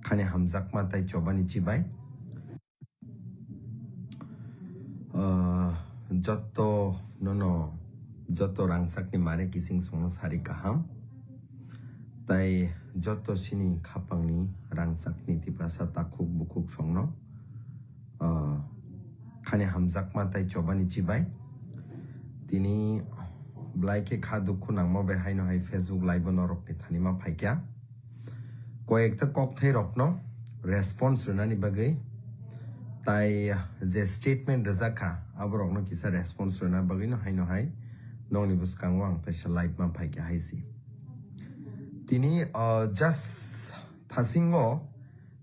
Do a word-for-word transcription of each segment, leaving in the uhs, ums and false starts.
Khani hamjakma tai chobani chibai. Ah, jotto nono, jotto rangchakni mare kising songno sari kaham. Tai jotto sini khapangni rangchakni Tiprasa takhuk bukhuk songno, ah, khani hamjakma tai chobani chibai. Tini belai khe kha dukhu nangma bai haino hai Facebook live o norokni thani ma phaikha. Koyekta kokthai rokno response rwnani bagwi tai je statement rwjak kha, aborokno kisa response rwna bagwino haino hai nokni bwskango ang taisa live ma phaikha hai se. Tini, uh, just thasingo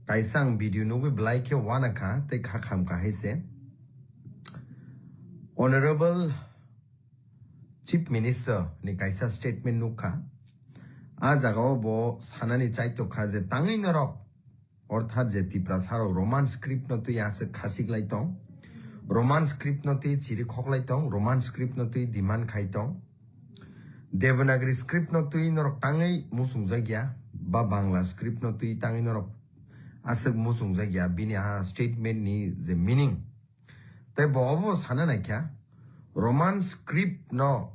kaisa ang video nugwi belai khe uanakha tei kha khamkha hai se. Honorable Chief Minister ni kaisa statement nukha. A jagao bo sanani chaitokha je tangwi norok, orthat je Tiprasa rok Roman script no twi aswk khasik lai tong, Roman script no twi chiri khok lai tong, Roman script no twi demand khai tong. Devanagari script no twi norok tangwi muchungjak ya, ba Bangla script no twi tangwi norok aswk muchungjak ya, bini a statement ni je meaning. Tei bo obo sana naikha, Roman script no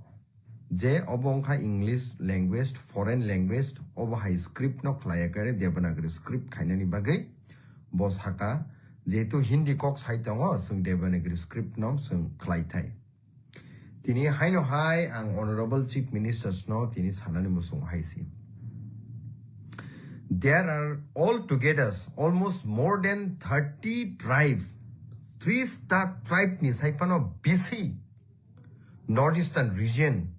je obo wngkha English language, foreign language, obo hai script no khlaiya kare Devanagari script khainani bagwi bo saka, jehetu Hindi kok sai tongo, chwng Devanagari script no chwng khlai thai. Tini haino hai ang Honorable Chief Ministers no tini sanani muchungo hai se. There are altogether almost more than thirty tribe, tris ta tribe ni sai phano bisi North Eastern region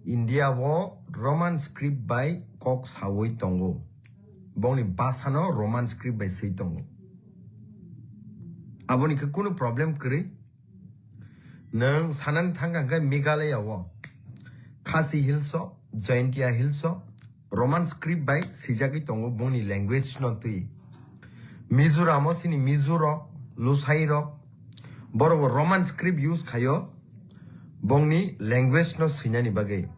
India o Roman script bai kok sawi tongo. Bongni basa no Roman script bai swi tongo. Aboni khe kunu problem kwrwi. Nwng sanani thangkha hwnkhe Meghalaya o, Khasi Hills o, Jaintia Hills o Roman script bai swijagwi tongo bongni language no twi. Mizoram o chini Mizo rok, Lusai rok, borok bo Roman script use khaio bongni language no swinani bagwi.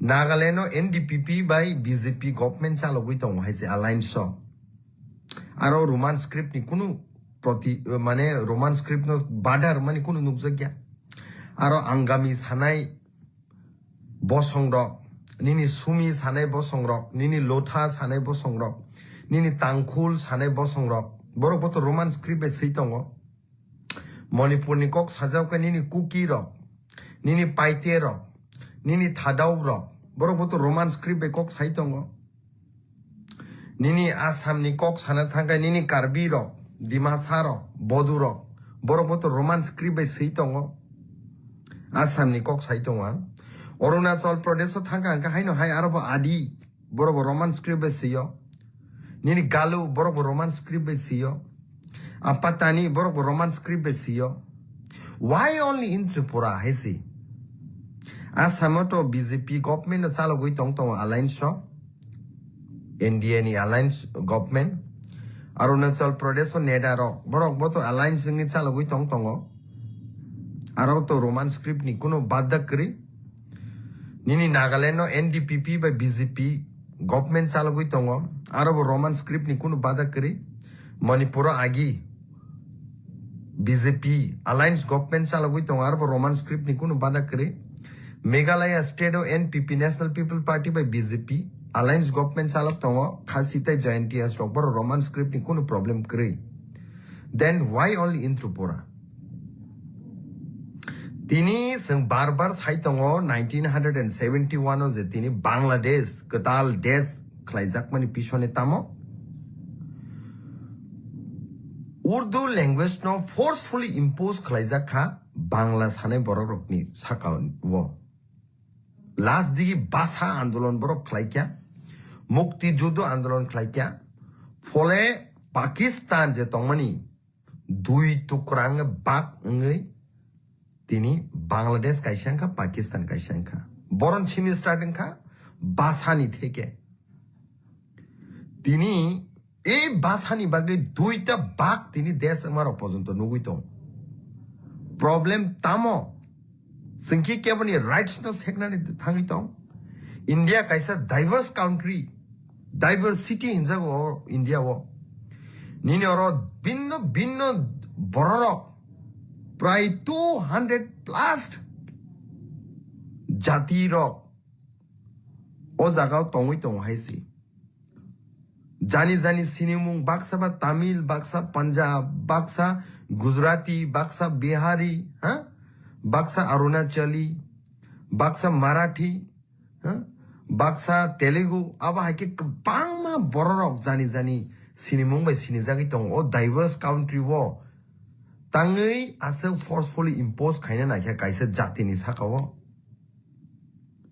Nagaland o N D P P bai B J P government chalogwi tongo hai se alliance o. Aro Roman script ni kunu proti, mane Roman script no bada rwmani kunu nukjakya. Aro Angami sanai bosong rok, nini Sumi sanai bosong rok, nini Lotha sanai bosong rok, nini Tangkhul sanai bosong rok, borok bo to Roman script bai swi tongo. Manipur ni kok sajak khe nini Kuki rok, nini Paite rok, nini Thadou rok, borok bo to Roman script bai kok sai tongo. Nini Assam ni kok sana thangkha nini Karbi rok, Dimasa rok, Bodu rok, borok bo to Roman script bai swi tongo. Assam ni kok sai tongo ang. Arunachal Pradesh o thangkha hwnkhe haino hai aro bo Adi, borok bo Roman script bai swio. Nini Galo, borok bo Roman script bai swio. A Patani, borok bo Roman script bai swio. Why only in Tripura hai se? Assam o to B J P government no chalogwi tong tongo alliance o. N D A ni alliance government. Arunachal Pradesh o NEDA rok, borok bo to alliance wngwi chalogwi tong tongo. Aro to Roman script ni kunu bada kwrwi. Nini Nagaland o N D P P bai B J P government chalogwi tongo. Aro bo Roman script ni kunu bada kwrwi. Manipur o agi B J P alliance government chalogwi tongo, aro bo Roman script ni kunu bada kwrwi. Meghalaya state o N P P, National People Party bai B J P alliance government chalok tongo, Khasi tei Jaintia rok, boro Roman script ni kunu problem kwrwi. Then why only in Tripura? Tini chwng bar bar sai tongo, nineteen hundred and seventy one o je tini Bangladesh kwtal desh khlaijakmani pisone tamo Urdu language no forcefully impose khlaijak kha Bangla sanai borok rokni saka o. Last digi basa andolon borok khlaikya, mukti judo andolon khlaikya, phole Pakistan je tongmani dui tukrang bak wngwi tini Bangladesh kaisa wngkha, Pakistan kaisa wngkha. Boron simi start wngkha basani theke. Tini e basani bagwi duita bak tini desh wngmarok porjonto nugwi tong. Problem tamo? Chwngkhe keboni rights no seknani thangwi tong? India kaisa diverse country. Diversity hinjago o India o. Nini oro binno binno bororok prai two hundred plus jati rok o jaga o tongwi tongo hai se. Jani jani sinimung baksa ba Tamil, baksa Punjab, baksa Gujarati, baksa Bihari, ha? Baksa Arunachali, baksa Marathi, ha? Baksa Telugu, abo hai khe kwbangma bororok jani jani sinimung bai sinijagwi tongo o diverse country o. Tangwi aswk forcefully impose khaina naikha kaisa jatini saka o.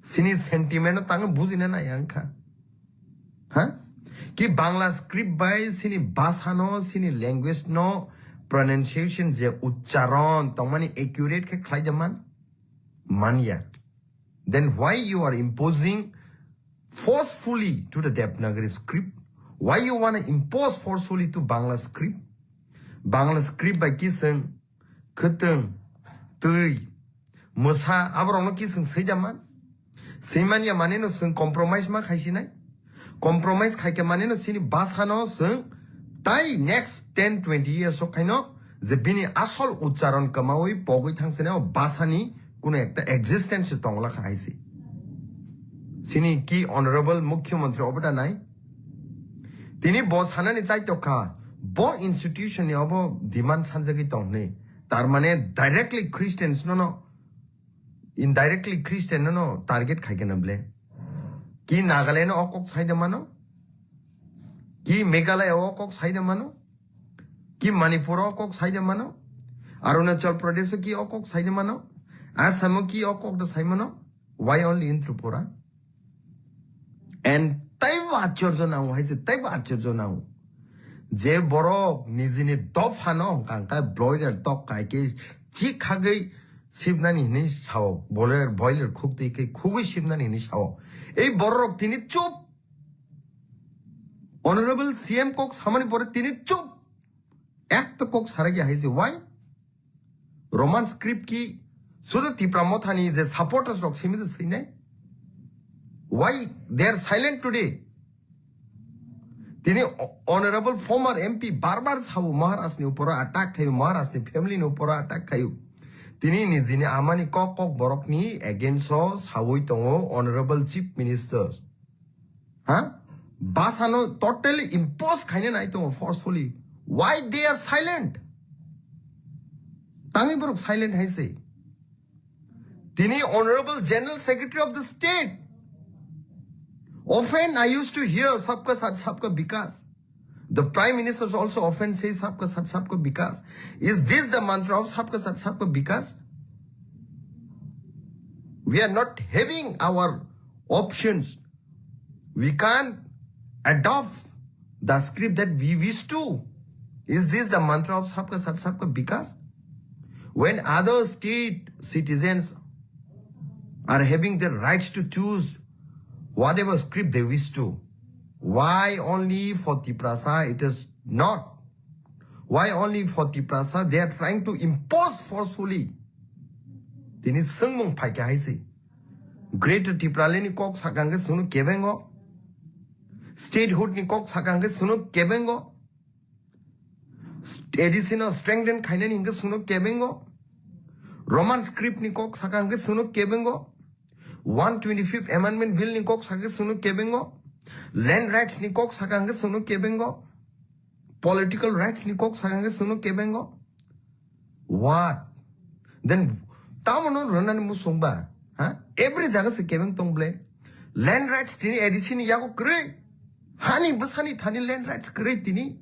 Sini sentiment no tangwi bujina nai ang kha. Ha? Ki Bangla script bai sini bhasha no, sini language no pronunciation je uchcharon tongmani accurate khe khlai da man? Manya. Then why you are imposing forcefully to the Devanagari script? Why you wanna impose forcefully to Bangla script? Bangla script bai kiswng, khwtwng, twi, mwsa, aborokno kiswng swi da man? Swi manya manino chwng compromise ma khai sinai? Compromise khaikhe manino chini bhasha no chwng tai next ten twenty years o khaino je bini asol uchcharon kwmawi pogwi thangsinai o bhasha ni kuno ekta existence se tongla kha hai se. Chini ki honorable mukhyamantri obo da nai? Tini bo sanani chaitok kha, bo institution ni obo demand sanjagwi tong hwnwi. Tar mane directly Christians no no, indirectly Christian no no target khai khe na ble. Ki Nagaland o kok sai da mano? Ki Meghalaya o kok sai da mano? Ki Manipur o kok sai da mano? Arunachal Pradesh o ki o kok sai da mano? Assam o ki o kok da sai mano? Why only in Tripura? And taibo achorjo nango hai se, taibo achorjo nango. Je borok nijini dophano hwnkha hwnkhe broiler tok kai khe chik khagwi sibnani hinwi sao, boiler, boiler khuk twi khe khugwi sibnani hinwi sao. Ei borok tini chup. Honorable C M kok samani pore tini chup. Ekta kok sarakya hai se, why? Roman script ki sudu Tipra Mothani je supporters rok simi de sinai? Why they are silent today? Tini o-, honorable former M P bar bar sao Maharaj ni uporo attack khayo, Maharaj ni family ni uporo attack khayo. Tini nijini amani kok kok borok ni against o sawi tongo honorable chief minister. Ha? Bhasha no totally impose khaina nai tongo forcefully. Why they are silent? Tangwi borok silent hai se. Tini Honorable General Secretary of the State. Often I used to hear Sabka Saath Sabka Vikas. The Prime Minister also often says Sabka Saath Sabka Vikas. Is this the mantra of Sabka Saath Sabka Vikas? We are not having our options. We can't adopt the script that we wish to. Is this the mantra of Sabka Saath Sabka Vikas? When other state citizens are having the rights to choose whatever script they wish to, why only for Tiprasa it is not? Why only for Tiprasa they are trying to impose forcefully? Tini swngmung phaikha hai se. Greater Tipraland ni kok sakang khe chwngno kebengo. Statehood ni kok sakang khe chwngno kebengo. A D C no strengthen khainani hingke chwngno kebengo. Roman script ni kok sakang khe chwngno kebengo. One twenty-fifth Amendment Bill ni kok sakhe chwngno kebengo. Land rights ni kok sakang khe chwngno kebengo. Political rights ni kok sakang khe chwngno kebengo. What? Then tamo no rwnani musung ba? Ha? Every jaga se kebeng tong ble. Land rights tini A D C ni yago kwrwi. Hani bwsani thani land rights kwrwi tini.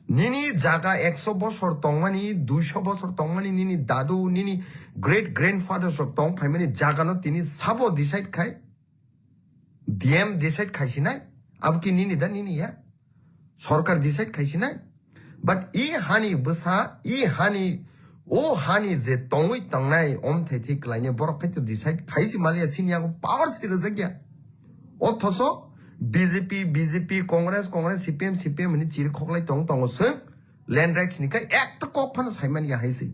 Nini jaga ekso bosor tongmani, duiso bosor tongmani, nini dadu, nini great grandfathers rok tong phaimani jaga no tini sabo decide khai. D M decide khaisinai, abo ki nini da nini ya? Sorkar decide khaisinai. But i hani bwsa, i hani, o hani je tongwi tangnai, omthai thwi klainai, borok khai to decide khaisi maliya, sini yago power se rwjak ya. Othoso B J P, B J P, Congress, Congress, C P M, C P M hwnwi chiri khoklai tong tongo swng, land rights ni khai ekta kok phano saimani ya hai se.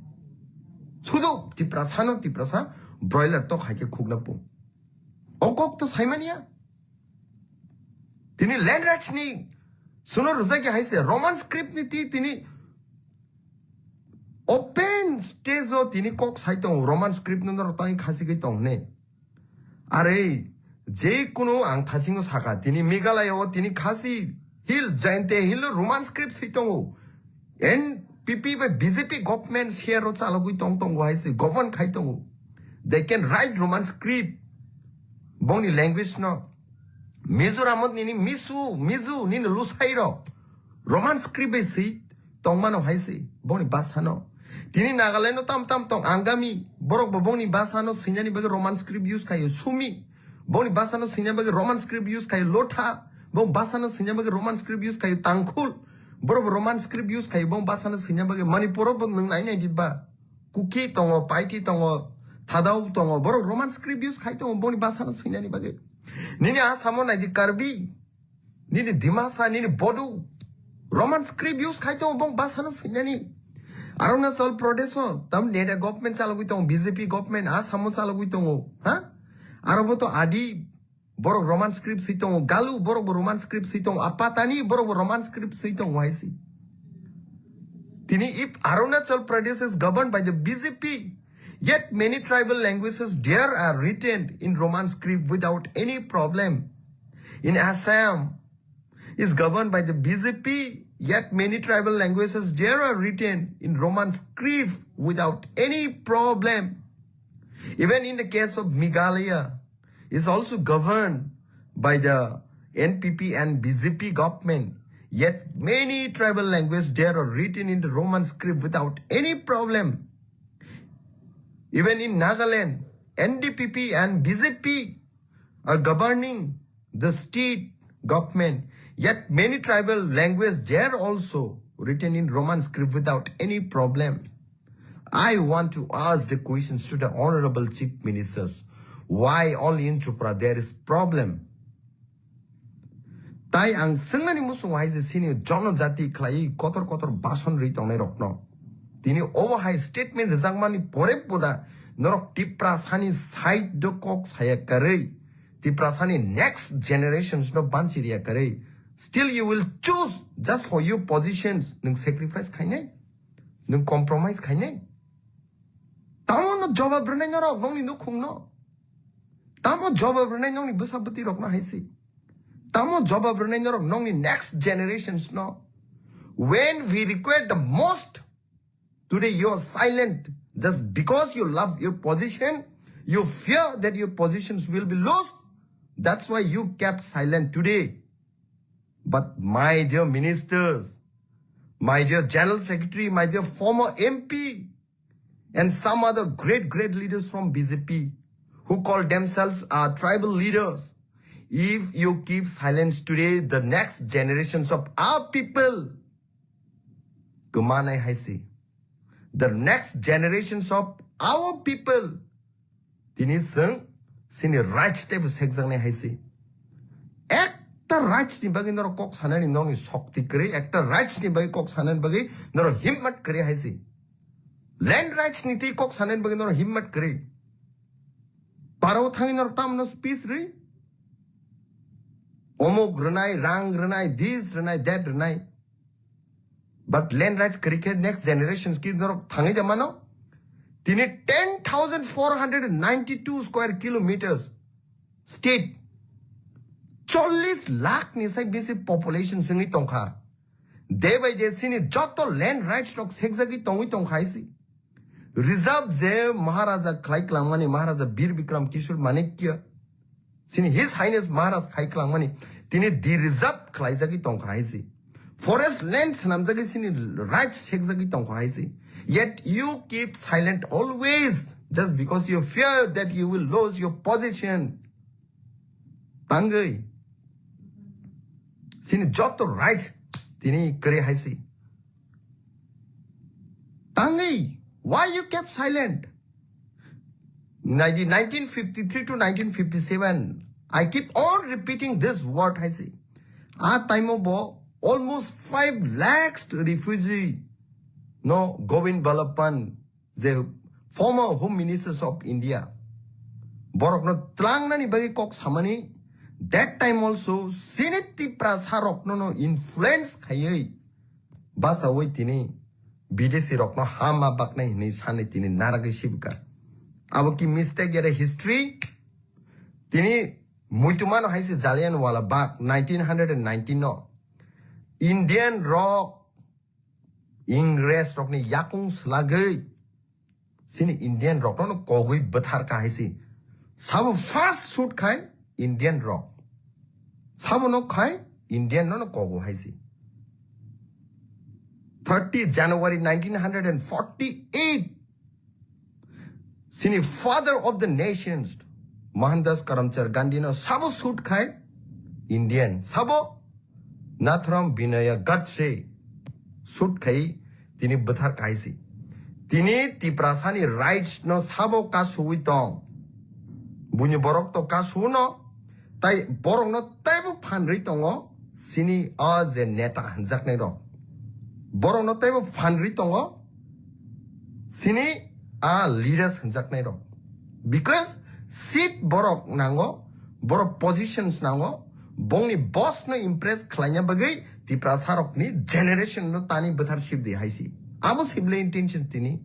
Sudo Tiprasa no Tiprasa broiler tok hai khe khukna pung. O kok to saimani ya. Tini land rights ni suno rwjak ya hai se Roman script ni ti tini open stage o tini kok sai tongo, Roman script no norok tangwi khasi kai tong ne. Are je kunu ang thasingo saka tini Meghalaya o tini Khasi Hill, Jaintia Hill o Roman script sai tongo. N P P bai B J P government share o chalogwi tong tongo hai se govern khai tongo. They can write Roman script. Bongni language no. Mizoram o nini misu, mizu, nini lusai rok. Roman script bai swi tongmano hai se, bongni basa no. Tini Nagaland no tam tam tong Angami, borok bo bongni basa no swinani bagwi Roman script use khayo. Sumi, bongni basa no swinani bagwi Roman script use khayo. Lotha, bong basa no swinani bagwi Roman script use khayo. Tangkhul, borok bo Roman script use khayo. Bong basa no swinani bagwi Manipur o bo nwng nai nai di ba. Kuki tongo, Paiti tongo, Thadou tongo, borok Roman script use khai tongo, bongni basa no swinani bagwi. Nini Assam o nai di Karbi, nini Dimasa, nini Bodo, Roman script use khai tongo, bong basa no swinani. Arunachal Pradesh o, tam neta government chalogwi tongo, B J P government, Assam o chalogwi tongo, ha? Aro bo to Adi, borok Roman script swi tongo, Galu, borok bo Roman script swi tongo, Apatani, borok bo Roman script swi tongo, hai se. Tini, if Arunachal Pradesh is governed by the B J P, yet many tribal languages there are written in Roman script without any problem. In Assam is governed by the B J P, yet many tribal languages there are written in Roman script without any problem. Even in the case of Meghalaya, is also governed by the N P P and B J P government. Yet many tribal languages there are written in the Roman script without any problem. Even in Nagaland, N D P P and B J P are governing the state government. Yet many tribal languages there also written in Roman script without any problem. I want to ask the questions to the Honorable Chief Ministers. Why only in Tripura there is problem? Tai ang swngnani muchungo hai je sini jonojati khlai kotor kotor bason rwi tongnai rokno. Tini obo hai statement rwjakmani pore pura norok Tiprasani side do kok saya karwi, Tiprasani next generations no banchi riya karwi. Still you will choose just for your positions, nwng sacrifice khainai? Nwng compromise khainai? Tamo no jobab rwnai norok nongni nukhung no? Tamo jobab rwnai nongni bwsa bwtwi rokno hai se? Tamo jobab rwnai norok nongni next generations no? When we require the most, today you are silent just because you love your position, you fear that your positions will be lost. That's why you kept silent today. But my dear ministers, my dear general secretary, my dear former M P, and some other great, great leaders from B J P who call themselves our tribal leaders, if you keep silence today, the next generations of our people kwmanai hai se. The next generations of our people Tini chwng chini rights teibo sekjaknai hai se. Ekta rights ni bagwi norok kok sanani nokni shokti kwrwi, ekta rights ni bagwi kok sanani bagwi norok himmat kwrwi hai se. Land rights ni twi kok sanani bagwi norok himmat kwrwi. Parao thangwi norok tamno speech rwi? Omok rwnai, rang rwnai, this rwnai, that rwnai. But land rights kwrwi khe next generations ki norok thangwi de mano? Tini ten thousand four hundred ninety-two square kilometers state, chollish lakh ni sai bisi population singwi tongkha. Day by day sini joto land rights rok sekjagwi tongwi tongkha isi. Reserve je Maharaja khlai klangmani, Maharaja Bir Bikram Kishore Manikya, sini His Highness Maharaj khai klangmani, tini de-reserve khlaijagwi tongkha hai se. Forest land swnamjagwi sini rights sekjagwi tongkha hai se. Yet you keep silent always just because you fear that you will lose your position. Tangwi sini joto rights tini kwrwi hai se. Tangwi, why you kept silent? Nineteen, nineteen fifty-three to nineteen fifty-seven, I keep on repeating this word, hai se. A time o bo almost five lakhs refugee no Govind Vallabh Pant, je former Home Ministers of India, borokno tlangnani bagwi kok samani, That time also, chini Tiprasa rokno no influence khaiwi bachawi tini bidesi rokno hama baknai hinwi sanwi tini naragwi sibika. Abo ki mistake yare history? Tini muitumano hai se Jallianwala Bagh nineteen hundred and nineteen no Indian rok Ingres rokni yakung slagwi chini Indian rokno kogwi bwthar ka hai se. Sabo first shoot khai Indian rok. Sabo no khai Indian no kogo hai se. Thirty January nineteen hundred and forty-eight, chini father of the nations, Mohandas Karamchand Gandhi no sabo shoot khai Indian. Sabo Nathuram Vinaya Godse shoot khai tini bwthar kaisi. Tini Tiprasani rights no sabo kasuwi tong. Buini borok to kasuno, tai borok no taibo phanri tongo, sini o je neta hanjaknai rok. Borok no taibo phanri tongo, sini a leaders hanjaknai rok. Because seat borok nango, borok positions nango, bongni boss no impress khlaina bagwi Tiprasa rokni generation no tani bwthar sibdi haisi. Abo sible intention tini.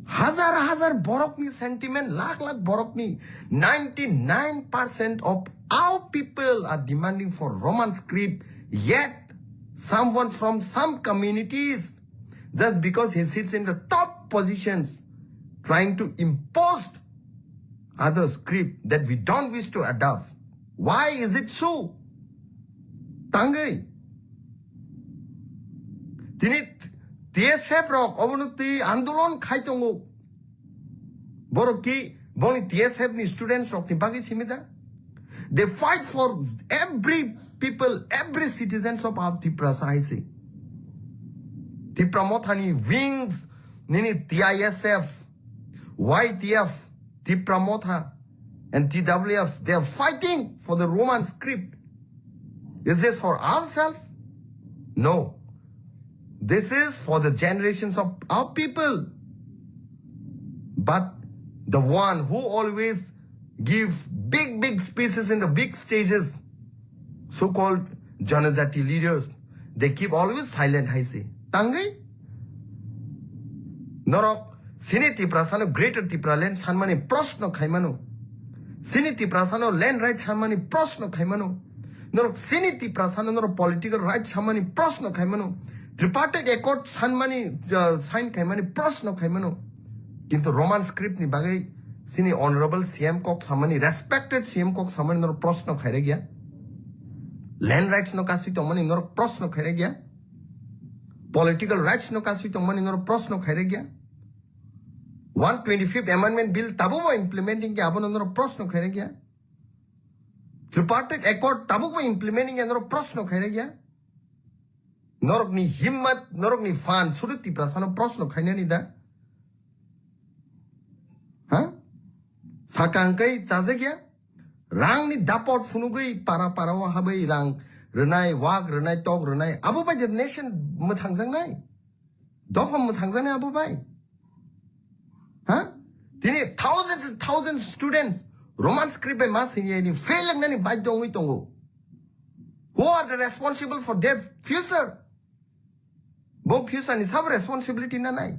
Hazar hazar borokni sentiment, lakh lakh borokni, ninety-nine percent of our people are demanding for Roman script, yet someone from some communities, just because he sits in the top positions, trying to impose other script that we don't wish to adopt. Why is it so? Tangwi. Tini T S F rok obono twi andolon khai tongo. Borok ki boni T S F ni students rok ni bagwi simi da? They fight for every people, every citizens of our Tiprasa hai se. Tipra Motha ni wings, nini T I S F, Y T F, Tipra Motha, and T W F, they are fighting for the Roman script. Is this for ourselves? No. This is for the generations of our people. But the one who always give big, big speeches in the big stages, so-called Janajati leaders, they keep always silent, hai se. Tangwi? Norok, sini Tiprasano Greater Tipraland sanmani proshno khaimano. Sini Tiprasano land right sanmani proshno khaimano. Norok sini Tiprasano norok political right sanmani proshno khaimano. Tripartite Accord sanmani, uh, sign khaimani proshno khaimano. Kintu Roman script ni bagwi sini honorable C M kok samani, respected C M kok samani norok proshno khairek ya. Land rights no kasui tongmani norok proshno khairek ya. Political rights no kasui tongmani norok proshno khairek ya. One twenty-fifth Amendment Bill tabuk bo implementing ya, abono norok proshno khairek ya. Tripartite Accord tabuk bo implementing ya, norok proshno khairek ya. Norokni himmat, norokni phan, sudu Tiprasano proshno khainani da? Ha? Sakang kai chajak ya? Rangni dapot phunugwi para para o habai rang rwnai, wak rwnai, tok rwnai. Abo bai the nation mwthangjaknai. Dopha mwthangjaknai abo bai. Ha? Tini thousands and thousands students Roman script bai ma sini ni fail nani bai dongwi tongo. Who are the responsible for their future? Bo future ni sabo responsibility na nai.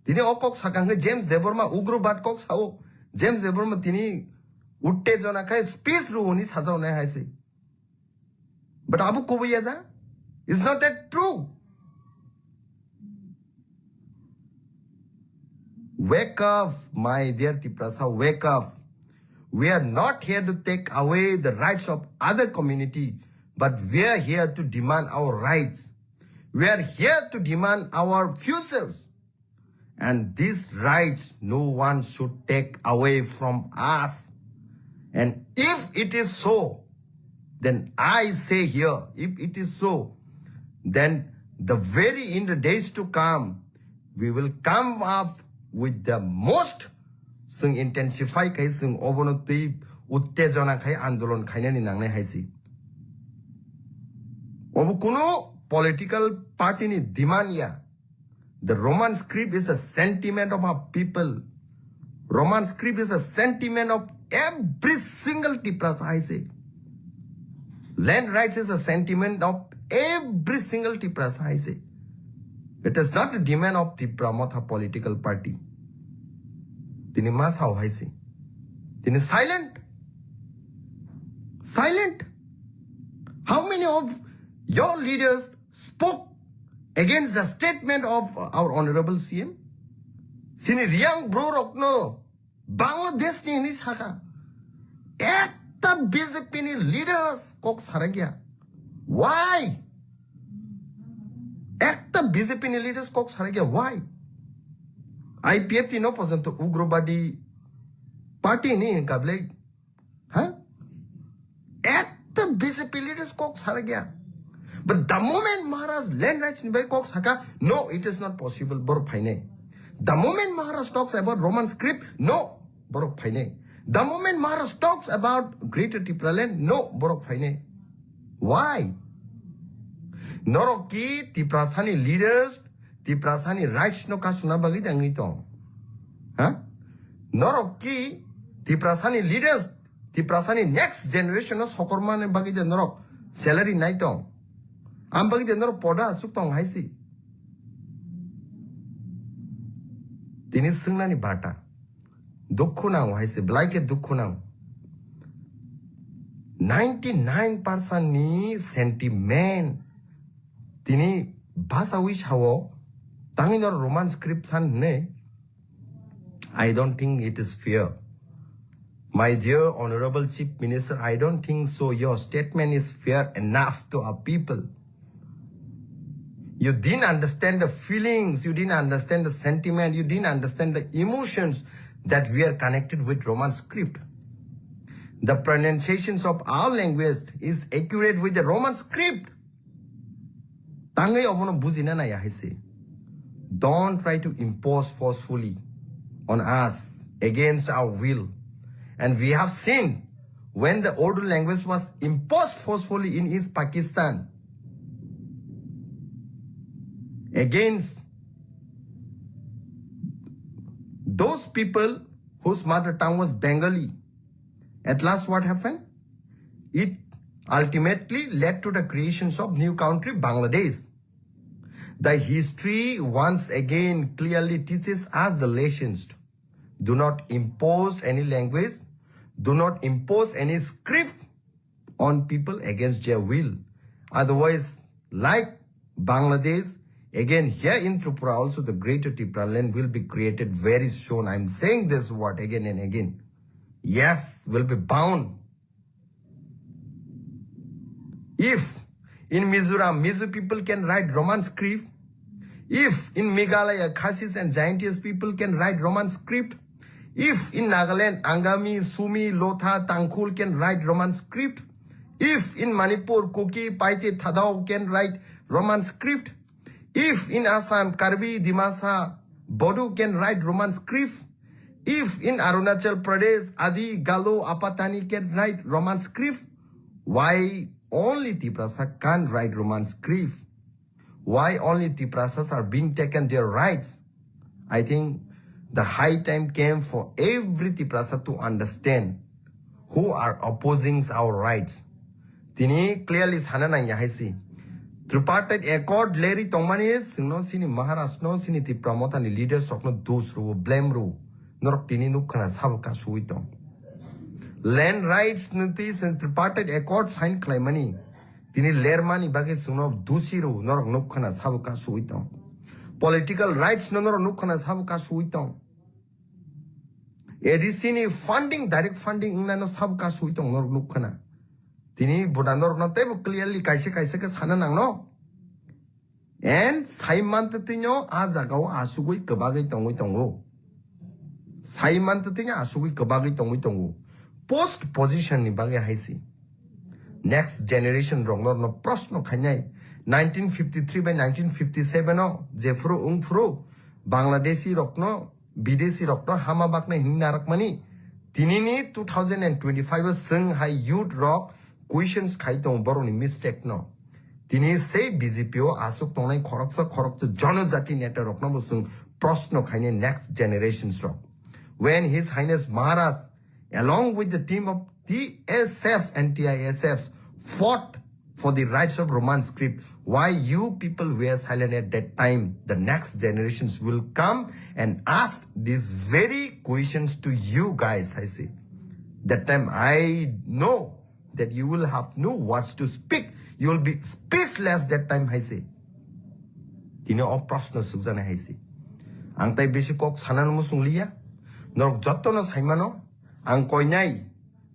Tini o kok sakang khe James Debbarma ugrobad kok sao. James Debbarma tini uttejona khai speech ruo ni sajao nai hai se. But abo kubui ya da? Is not that true? Wake up, my dear Tiprasa, wake up. We are not here to take away the rights of other community, but we are here to demand our rights. We are here to demand our futures. And these rights no one should take away from us. And if it is so, then I say here, if it is so, then the very in the days to come, we will come up with the most, chwng intensify khai chwng obono twi uttejona khai andolon khainani nangnai hai se. Obo kuno political party ni demand ya. The Roman script is a sentiment of our people. Roman script is a sentiment of Every single Tiprasa hai se. Land rights is a sentiment of every single Tiprasa hai se. It is not the demand of Tipra Motha political party. Tini ma sao hai se. Tini silent. Silent. How many of your leaders spoke against the statement of our honorable C M? Sini Reang bro rokno Bangladesh ni hinwi saka. Ekta B J P ni leaders kok sarakya. Why? Ekta B J P ni leaders kok sarakya. Why? I P F T no porjonto ugrobadi party ni hinka blai. Ha? Ekta B J P leaders kok sarakya. But the moment Maharaj land rights ni bai kok saka, no, it is not possible, borok phainai. The moment Maharaj talks about Roman script, no, borok phainai. The moment Maharaj talks about Greater Tipraland, no, borok phainai. Why? Norok ki Tiprasani leaders, Tiprasani rights no kasuna bagwi tangwi tong? Ha? Norok ki Tiprasani leaders, Tiprasani next generation no sokormani bagwi de norok salary nai tong? Am bagwi de norok poda asuk tong hai si? Tini swngnani bata. Dukhu nang hai se, belai khe dukhu nang. Ninety nine percent ni sentiment tini basawi sao, tangwi nor Roman script san hne. I don't think it is fair. My dear Honorable Chief Minister, I don't think so. Your statement is fair enough to our people. You didn't understand the feelings, you didn't understand the sentiment, you didn't understand the emotions that we are connected with Roman script. The pronunciations of our language is accurate with the Roman script. Tangwi obono bujina naya hai se. Don't try to impose forcefully on us against our will. And we have seen when the Urdu language was imposed forcefully in East Pakistan against those people whose mother tongue was Bengali. At last, what happened? It ultimately led to the creations of new country, Bangladesh. The history once again clearly teaches us the lessons. Do not impose any language. Do not impose any script on people against their will. Otherwise, like Bangladesh, again here in Tripura also the greater Tipraland will be created very soon. I'm saying this word again and again. Yes, will be bound. If in Mizoram, Mizo people can write Roman script, if in Meghalaya, Khasis and Jaintias people can write Roman script, if in Nagaland, Angami, Sumi, Lotha, Tangkhul can write Roman script, if in Manipur, Kuki, Paite, Thadou can write Roman script, if in Assam, Karbi, Dimasa, Bodo can write Roman script, if in Arunachal Pradesh, Adi, Galo, Apatani can write Roman script, why only Tiprasa can't write Roman script? Why only Tiprasas are being taken their rights? I think the high time came for every Tiprasa to understand who are opposing our rights. Tini clearly sana nangya hai si. Tripartite Accord leri tongmani singno sini Maharaj no sini Tipra Motha ni leaders rokno dos rwo, blame rwo. Norok tini nukkhana sabo kasui tong. Land rights no twi sing Tripartite Accord sign khlaimani. Tini lermani bagwi chwngno dusi rw norok nukkhana sabo kasui tong. Political rights no norok nukkhana sabo kasui tong. A D C ni funding, direct funding wngnano sabo kasui tong norok nukkhana. Tini buda norokno teibo clearly kaisa kaisa khe sana nangno. And sai mantwtwino a jagao asugwi kwbagwi tongwi tongo. Sai mantwtwino asugwi kwbagwi tongwi tongo. Post position ni bagwi hai si. Next generation rokno no proshno khainai. Nineteen fifty-three by nineteen fifty-seven o jephuru wngphuru Bangladeshi rokno, Bidesi rokno hama baknai hinwi narakmani. Tinini two thousand and twenty-five o chwng hai youth rok questions khai tongo borokni mistake no. Tini sei B J P o aswk tongnai khoroksa khoroksa jonojati neta rokno bo chwng proshno khainai next generations rok. When His Highness Maharaj along with the team of T S F and T I S F, fought for the rights of Roman script. Why you people were silent at that time? The next generations will come and ask these very questions to you guys, I say. That time I know that you will have no words to speak. You will be speechless that time, I say. Tini o proshno sukjani hai se. Ang tai bisi kok sanano musung liya. Norok jotto no saimano. Ang koinai.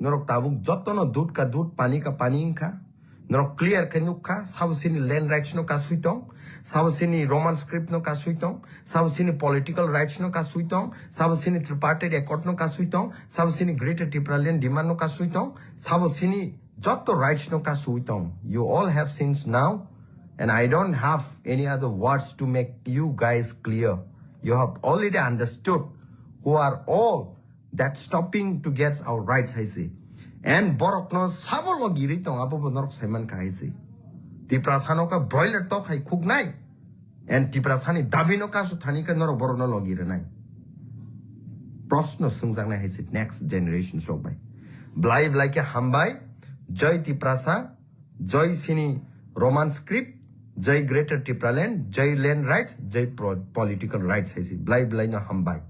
Norok tabuk jotto no dud ka dud, pani ka pani wngkha. Norok clear khe nukha. Sabo sini land rights no kasui tong. Sabo sini Roman script no kasui tong. Sabo sini political rights no kasui tong. Sabo sini tripartite accord no kasui tong. Sabo sini Greater Tipraland demand no kasui tong. Sabo sini jotto rights no kasui tong. You all have seen now. And I don't have any other words to make you guys clear. You have already understood who are all that stopping to get our rights hai se. And borok no sabo logiri tong abo bo norok saiman kha hai se. Tiprasa no ka broiler tok hai khuk nai. And Tiprasa ni dabi no kasu thani ka norok borok no logiri nai. Proshno sungjaknai hai se next generation sok bai. Blai blai ke hambai, Jai Tiprasa, Jai sini Roman script, Jai Greater Tipraland, Jai land rights, Jai pro-, political rights hai se. Blai blai no hambai.